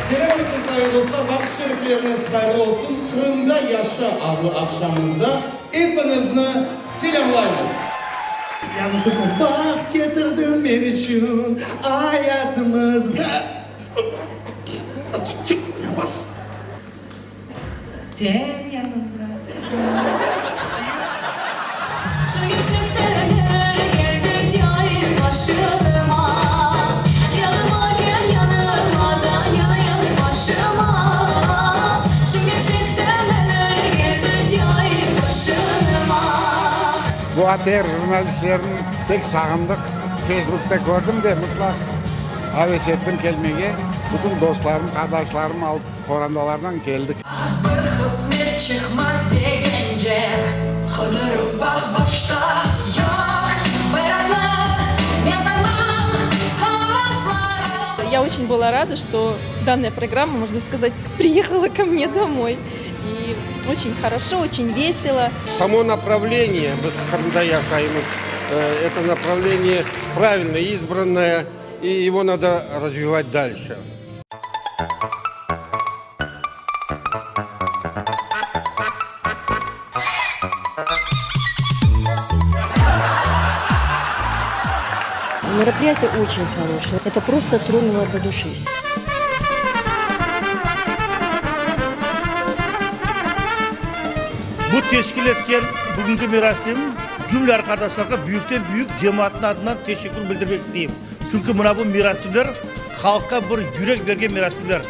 Selâm aleyküm, sayğı dostlar, vaqıt şerifleriñiz hayırlı olsun! Qırımda yaşa adlı aqşamımızda epiñizni selâmlaymız! Yantıma baht ketirdiñ men içün ayatımızda. Sen yanımdasıñ. Bu ATR jurnalistlerini pek sağındıq. Feysbukta kördim de, mıtlaq aves ettim kelmege. Bütün dostlarım, qardaşlarım alıp qorantalarınen keldik. Bir qısmet çıqmaz degence, Qıdırıp baq başta yoq bayraqnı men sarmam horazlarım. Я очень была рада, что данная программа, можно сказать, приехала ко мне домой. И очень хорошо, очень весело. Само направление, biz Qırımda yaşaymız, это направление правильно избранное, и его надо развивать дальше. Мероприятие очень хорошее. Это просто тронуло до души. Bu teşkil etken bugünki merasim cümle arqadaşlarğa büyükten-büyük cemaatnıñ adından teşekkür bildirmek isteyim. Çünki mına bu merasimler halqqa bir yürek bergen merasimler.